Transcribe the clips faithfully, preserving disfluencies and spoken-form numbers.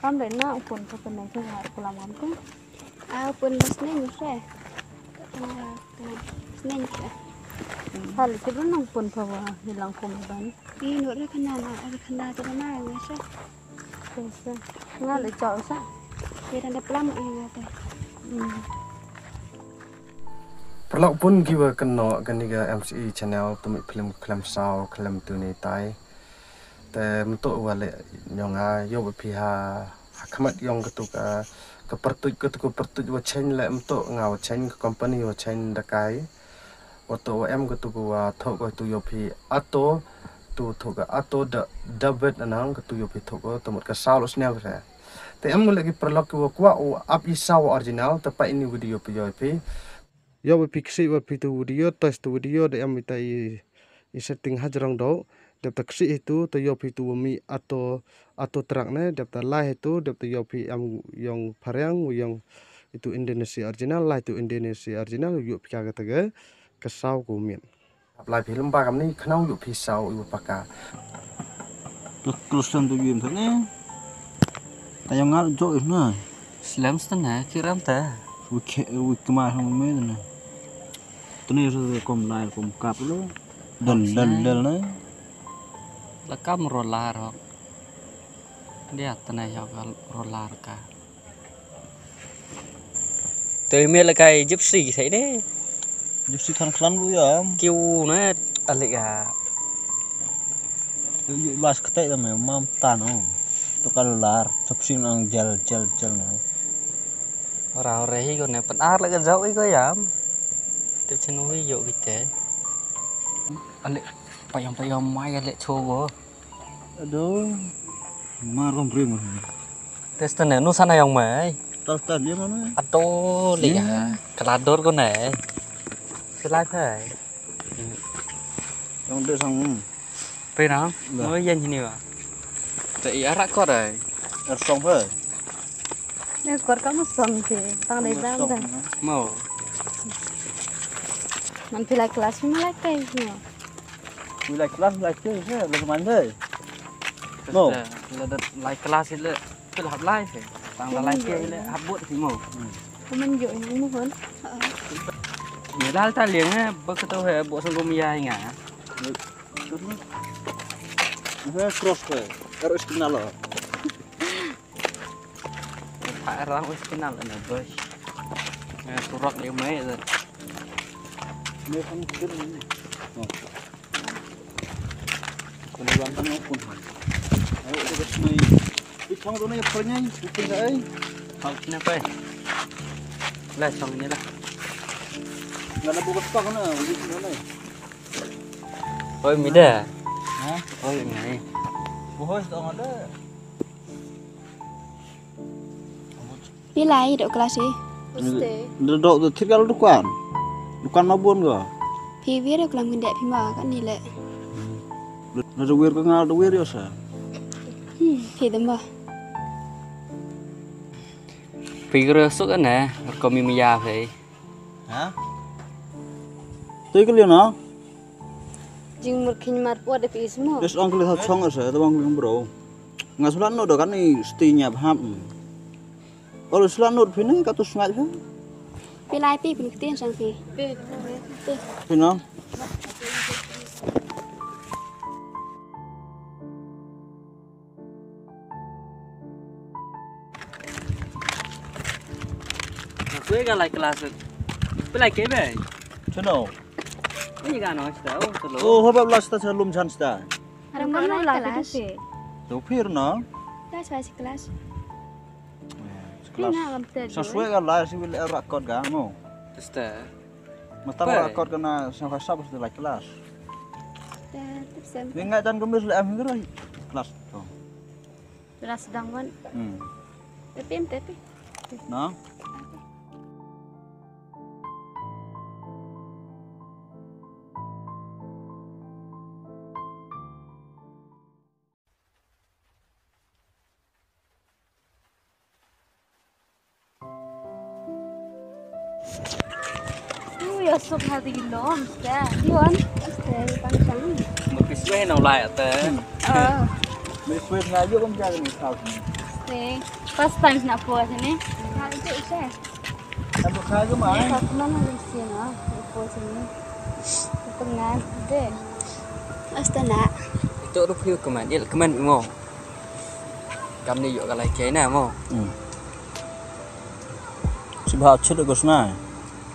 Kam dei na u pun ka pun nang tu ha kulam am tu. Ah, u pun bas neng se. Neng se. Hal ki dun nang pun pa wa hilang kum ban. Ni no re kana na, re kana tu na nang se. Nga le chau sa. Ye dan da plam ye nga te. Paralok bun kiwa kynnoh kani ka M C E channel, tu mih film khlem saw khlem tu ni tai. Te mynta wa le nyong a yoh phi ha, ha khmat yong katu ka, ka pertuj, katu ka pertuj wa chen le mynta nga wa chen ka company wa chen da kai. Wa to wa em katu ka wa tho ko tu yoh phi ato, tu tho ka ato da, David anang katu yoh phi tho ko, tu mut ka saw lo sniaw re. Te em ngule ki paralok ki wa kwah u ap i saw original, te pa ini video phi yoh phi. Yoh phi ksi wa phi tu video, test tu video, de em ita i, i setting ha jrong do, dep ta ksi itu, te yoh phi tu wa mi ato, ato track ne, dep ta lai itu, dep ta yoh phi em yong phareng, yong itu Indonesia original, lai itu Indonesia original, yoh phi ka kata ke, ka saw ku min. Ap lai phi lem ba kam ni, khnang yoh phi saw, yoh paka. Klus klus tu yim tu ne. Ta yong ngal jo is na. Slem sten ha, kiram ta. Wi ke, wi kema hang me na. Tene so kom lai kom kap lo. Dal dal dal na. La kam ro la ro. Dia tene yo ro la ka. Te me la kai gypsy thai de. Gypsy than khlan bu ya. Kiu na alik a. Yu yu las kete da me mam tan o. To kal lar gypsy nang jel jel jel na. Ora ora hi ko ne pan ar la ka jau i ko yam. Te chenu hi yo kite. Alik payam payam mai alik chogo. Aduh. Mar kom prim. Test ne nu sana yong mai. Tal tal dia mana? Aduh, liya. Kelador ko ne. Selai phai. Yang de sang. Pe na? Mo yan hini ba. Te i arak ko dai. Er song phai. Ne kor ka mo song ke. Tang dai dam da. Mo. Man pilai kelas mo lai kai mo. Pilai kelas lai kai se, lai man dai. No. La da lai kelas le. Pil hap lai se. Tang la lai kai le hap bot si mo. Kaman jo yang mo hon. Ni lal ta liang eh, ba ka to he bo sang ko mi ya nga. He cross ko. Ero iskina lo. Pak Erlang wis kenal na bos. Eh, turok dia mai tu. Ni kan kena ni. Oh. Kena lantang pun. Ayo kita semai. Pisang tu ni pernya, bukan ai. Hau sini apa? Lah, sang ni lah. Nggak ada buka stok na, uji sini na. Oi, mida. Ha? Oi, ngai. Buhoi stok ada. Phi lai dok klas i? Nda dok, dok thir ka la dukan. Dukan ma bun ka. Phi wir dok lam ngi dek phi ma kan ni le. Nda dok wir ka nga dok wir yo sa. Hmm, phi dem ba. Phi gre suk ne, ko mi mi ya phi. Ha? Tui ka liu na? Jingmut khinh mar puat da phi ismo. Des ong kli tha chong ase, ta bang kli bro. Nga sula no da kan ni sti nya bham. Ol sula no phi ne ka tu sngai phi. Phi lai phi phi ktien sang phi. Phi no. Kue ka lai kelas. Pelai ke be. Chano. Ini ka no sta o telo. Oh, hobab la sta sa lum chan sta. Aram kam lai kelas. To phir na. Kelas bai kelas. Kelas. Sa swe ka lai si wil rakot ga mo. Sta. Mata rakot kana sa ka sab sta lai kelas. Ni ngai tan kemis le am hingro kelas to. Kelas sedang wan. Hmm. Tapi em tapi. Na. Ui, asuk hati gilom, sta. Iwan, sta, tang tang. Mukiswe no lai ate. Ah. Mukiswe nga yo kom jaga ni tau. First time na po sini. Kali tu ise. Tabu kha ga mai. Sa kuma na lisi na po sini. Pengan de. Asta na. Itu rupiu keman, il keman mo. Kam ni yuk kalai kiai na mo. Hmm. Sibha chut ko sna.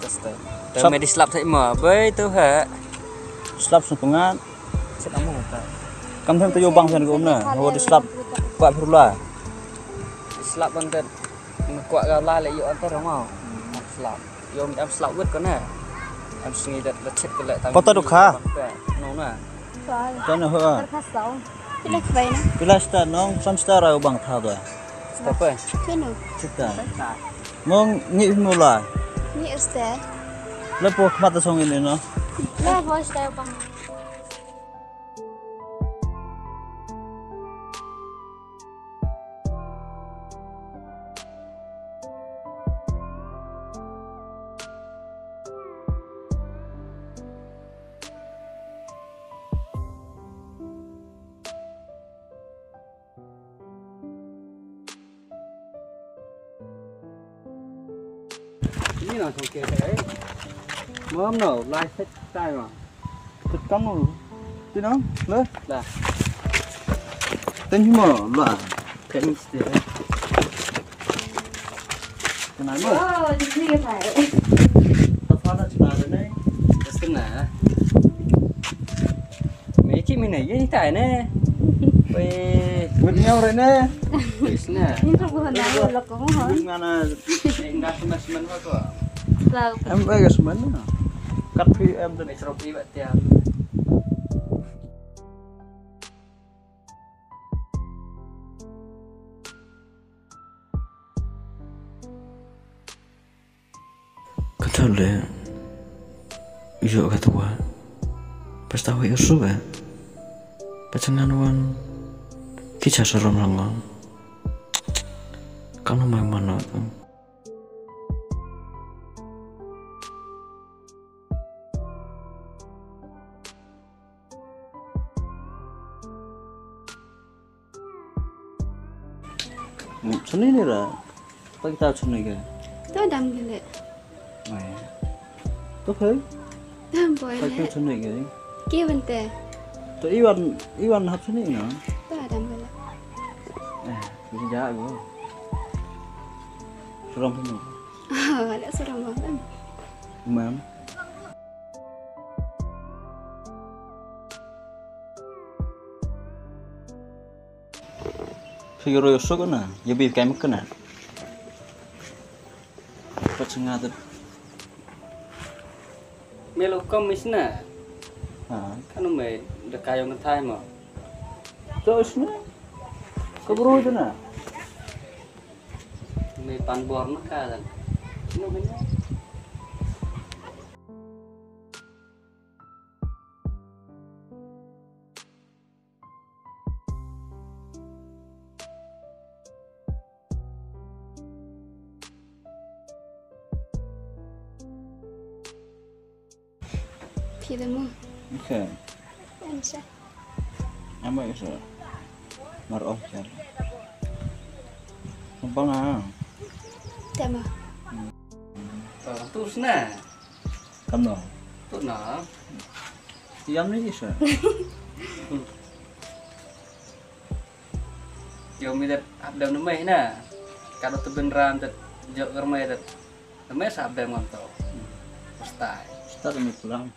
Kasta. Sap. Te me di slap thai mo. Bai tu ha. Slap sung pengan. Sit amo ta. Kam them te yo bang sen ko na. Ho di slap. Kwa phrula. Di slap ban te. Kwa ga la le yo antar mo. Slap. Yo mi am slap wet ko na. Am sngi dat la chet ko le tam. Kota dukha. No na. Kota na ho. Kasa. Pila kbai na. Pila sta nong sam sta ra bang tha da. Sta pe. Kino. Sta. Mong ngi mula. Ngi sta. Lepo khmat song ini no. Lepo sta bang. Ni na song ke te. Mam no, lai set tai ma. Set kam no. Ti no, le. La. Ten hi mo, la. Ten ste. Kenal mo. Oh, di sini ya, Pak. Apa nak kenal ni? Terus kenal. Me ki mine ye ni tai ne. Wei. Wei ni ore ne. Wis ne. Ni tu bukan na lo ko mo. Ni mana? Enggak semen-semen apa tu? Tahu. Em wei ga semen na. Kat phi em tu. Me seropi ba tiang. Ka thole ïoh ka twa. Pasta wei u suk eh. Pasta ngan wan ki cha sarom lang ong. Kam no mai mano tu. Chuni ni ra. Pak ta chuni ke. To dam gele. Mai. To phai. Dam boy. Pak ta le. Chuni ke. Ki bente. To iwan iwan hap chuni na. To dam gele. Eh, ni ja go. Suram pun. Ah, ada suram bang. Mam. Phi ro yo suk na, ya bi kai mak na. Pat nga de. Melo kom isna. Ha. Kanu me de kayo ngetai mo. To isna. Ko bro jena. Me pan bor na ka dan. No me. Phi da mo. Okay. Em sa. Em ba sa. Mar om sa. Numpang ah. Tema. Terus na. Kam no. Tu na. Yam ni isa. Yo mi dat hap dam na mai na. Ka da tu ben ram dat jok ker mai dat. Na mai sa hap dam ngam tau. Pasta. Pasta mi pulang.